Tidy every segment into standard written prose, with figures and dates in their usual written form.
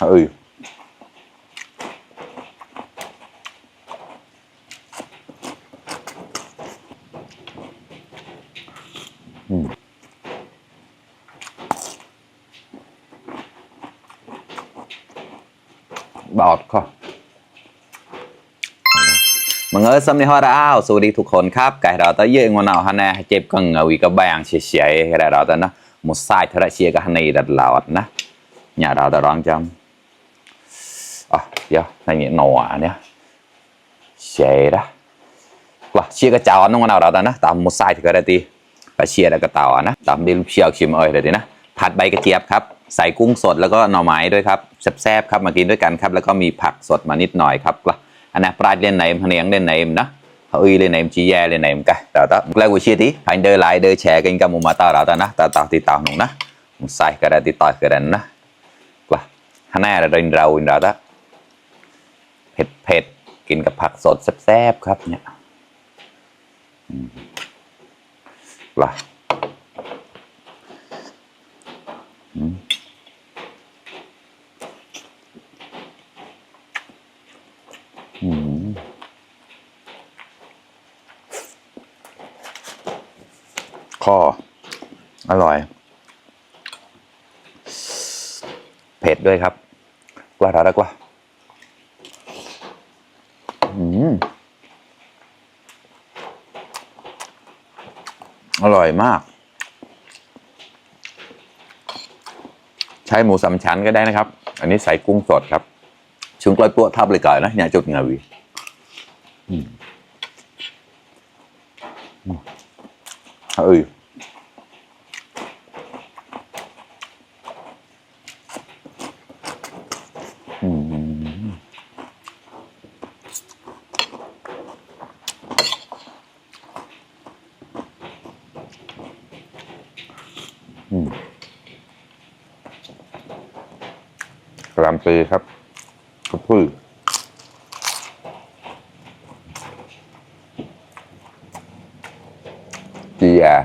ừ bọt kho mọi người xâm đi hoa đàoสวัสดีทุกคนครับไก่เราตะเยงวันเอาฮันน่เจ็บกังเอาอีกบางเฉยๆไก่เราตะนะมุสายทระเชียกับฮันนี่ดัดเหลาดนะnhàเราตะร้องจำเดี๋ยวในนี้หนัวเนี่ยเฉยนะว่าเชียกับเจ้าน้องวันเอาเราตะนะตามมุสายที่ก็ได้ตีไปเชียแล้วก็เต่านะตามดิลูกเชียวชิมเลยดีนะผัดใบกระเจี๊ยบครับใส่กุ้งสดแล้วก็หน่อไม้ด้วยครับแซ่บๆครับมากินด้วยกันครับแล้วก็มีผักสดมานิดหน่อยครับอันนั้นปลาเล่นไหนพะเนียงเล่นไหนนะเฮ้ยเล่นไหนจีแย่เล่นไหนกันแต่ต่อแล้วกูเชื่อที่ให้เดินไลน์เดินแชร์กันกับมุมาตาเราต่อนะต่อติดต่อหนุ่มนะมุสายก็ได้ติดต่อกันนะว่าฮันน่าเราต่อเผ็ดกินกับผักสดแซ่บๆครับเนี่ยว่าคออร่อยเผ็ดด้วยครับกว่าเรากว่าอร่อยมากใช้หมูสามชั้นก็ได้นะครับอันนี้ใส่กุ้งสดครับชุงกล้วยปั้วทับเลยก่อนนะอย่าจุดเงาวีกรามปีครับกระพือจียา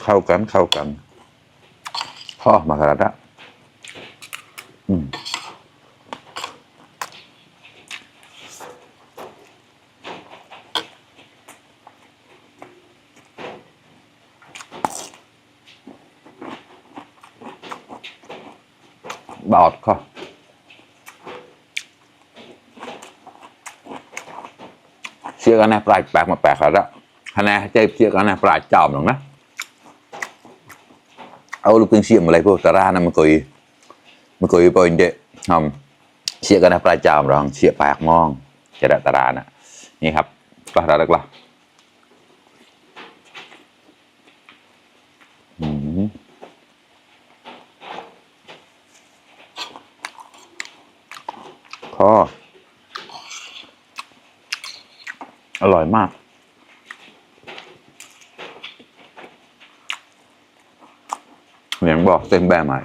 เข้ากันพ่อมาแล้วนะบอดก็เชื่อกันนะปลายแปลกมาแปลกแล้วคะแนนเจ๊เชื่อกันนะปลายจอมหรอกนะเอาลูกเป็นเชี่ยมอะไรพวกตารานะมันคุยไปเด็กเชี่ยกันนะปลายจอมหรอกเชี่ยปากมองจะได้ตารานะนี่ครับปลาอะไรกว่าอร่อยมากเหมือนบอกเส้นแบะใหม่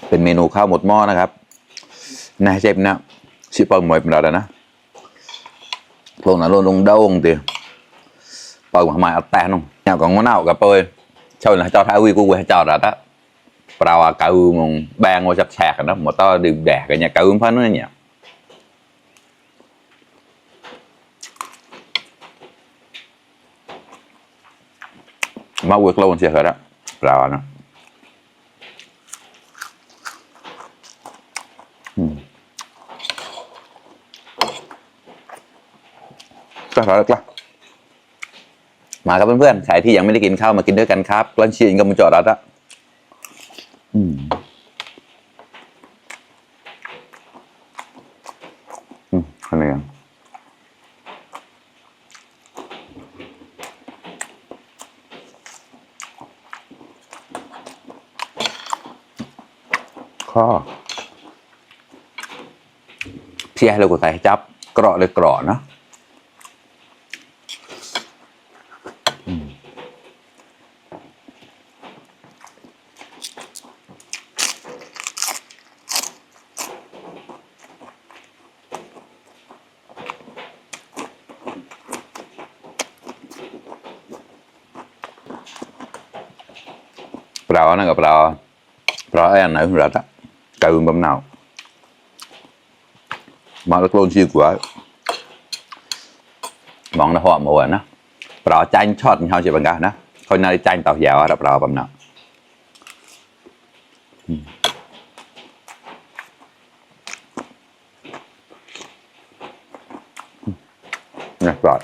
เป็นเมนูข้าวหมดหม้อนะครับนะเชฟนะชิปปองหมวยเป็นอะไรนะลงนะลงเด้งตีปองหมายเอาแต่นงnhà còn món nào gặp ơi cho là cho thái quy của quê cho ra đó vào cả mong bang ngồi chặt chẹt đó một to đường đẻ cả nhà cả phát nó nhỉ mà quê lâu chưa rồi đó vào nóก็ร้อยแล้วมาครับเพื่อนๆใครที่ยังไม่ได้กินข้าวมากินด้วยกันครับกลั้นชีนกับมุจจอรัดอะคะแนนข้อเพี้ยเราก็ใส่จับเกราะเลยเกราะนะ Prao nó gặp prao em này rất á cay bấm nào mà nó clone chiêu của món nó hoa mùa nó prao chanh chót nhau chỉ bằng cái đó thôi nay chanh tàu dẻo là prao bấm nào nè rồi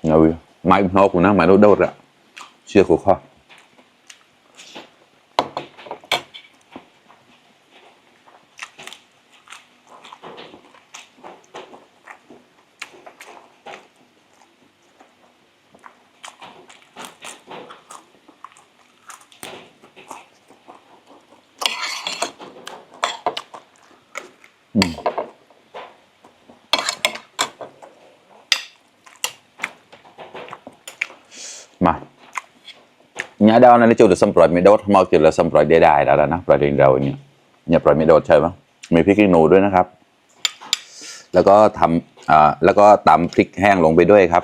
rồi mai nó của nó mày nó đâu rồi chưa của kho mà nhá đau này nó chịu được xâmปล่อยไม่โดดmau chịu được xâmปล่อยได้แล้วนะประเด็นเราเนี่ยอย่าปล่อยไม่โดดใช่ไหมมีพริกขี้หนูด้วยนะครับแล้วก็ทำแล้วก็ตำพริกแห้งลงไปด้วยครับ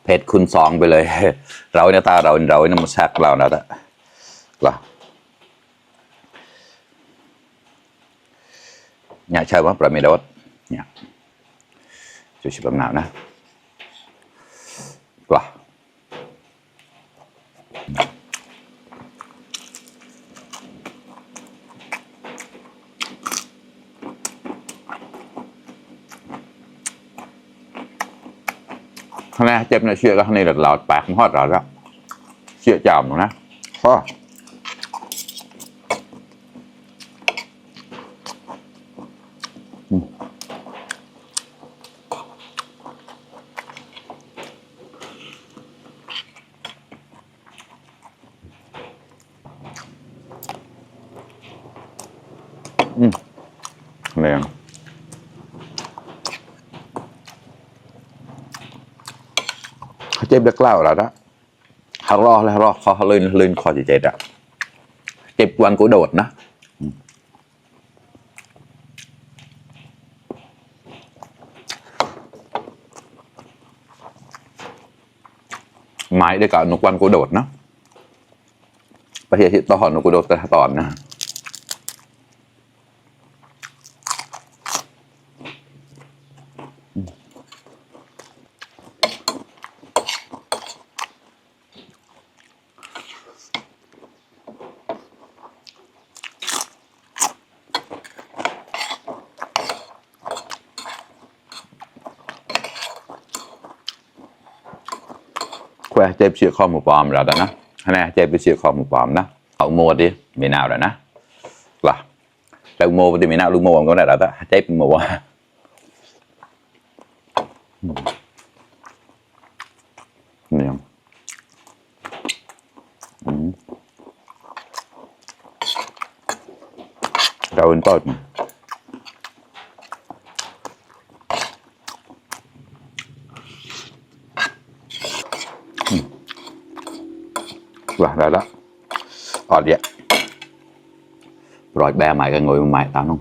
เผ็ดคูณ2ไปเลย เราเนี่ยตาเราเนี่ยมันแซ่บเรานะล่ะเนี่ยใช่ไหมปล่อยไม่โดดเนี่ยจุดชิบะหนาวนะล่ะข้างในเจ็บเนี่ยเชื่อก็ข้างในหลอดหลอดปากมันฮอดหลอดแล้วเชื่อจำนะก็แรงเจ็บเล็กเล่าแล้วนะเขารอแล้วรอเขาลื่นคอเจ็บอ่ะเจ็บวันกูโดดนะไม้ได้กับนกวันกูโดดนะประเทศที่ต่อนกกูโดดแต่ตอนนะแควเจ็บเชือกคอหมูปอมแล้วนะแน่เจ็บไปเชือกคอหมูปอมนะเอาโมดิไม่น่าแล้วนะล่ะแล้วโมดิไม่น่าลูกโมมันก็ได้แล้วเจ็บโมเนี่ยเราเป็นต้นได้แล้วออดเยอะปล่อยแบร์ใหม่ก็งอยใหม่ตามน้อง